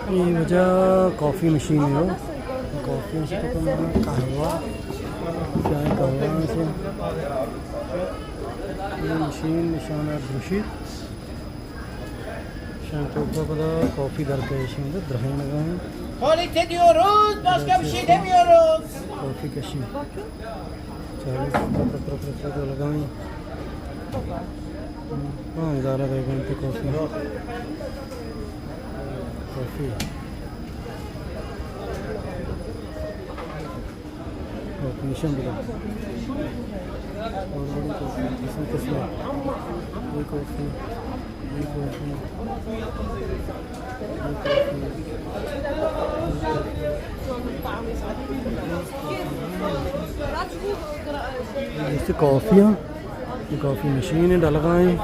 اے واجہ کافی مشین اِنت، کافی مشین تو کم قہوہ، چائے قہوہ سے۔ اے مشین نشانہ درشی۔ شان تو پدا کافی در کئے شان درہینگا اِنت۔ حالی تدیو روز، باز کم شی دمیو روز۔ کافی کشی۔ چالیس، ستر، ستر، ستر لگائیں۔ ہاں، ادارہ دے گھنٹے کافی۔ کافی۔ کافی نشان بدا۔ اور بڑی کافی، قسم قسم۔ یہ کافی، یہ کافی۔ ایشی کافی اِنت، اے کافی مشین اِنت، ڈلگا اِنت۔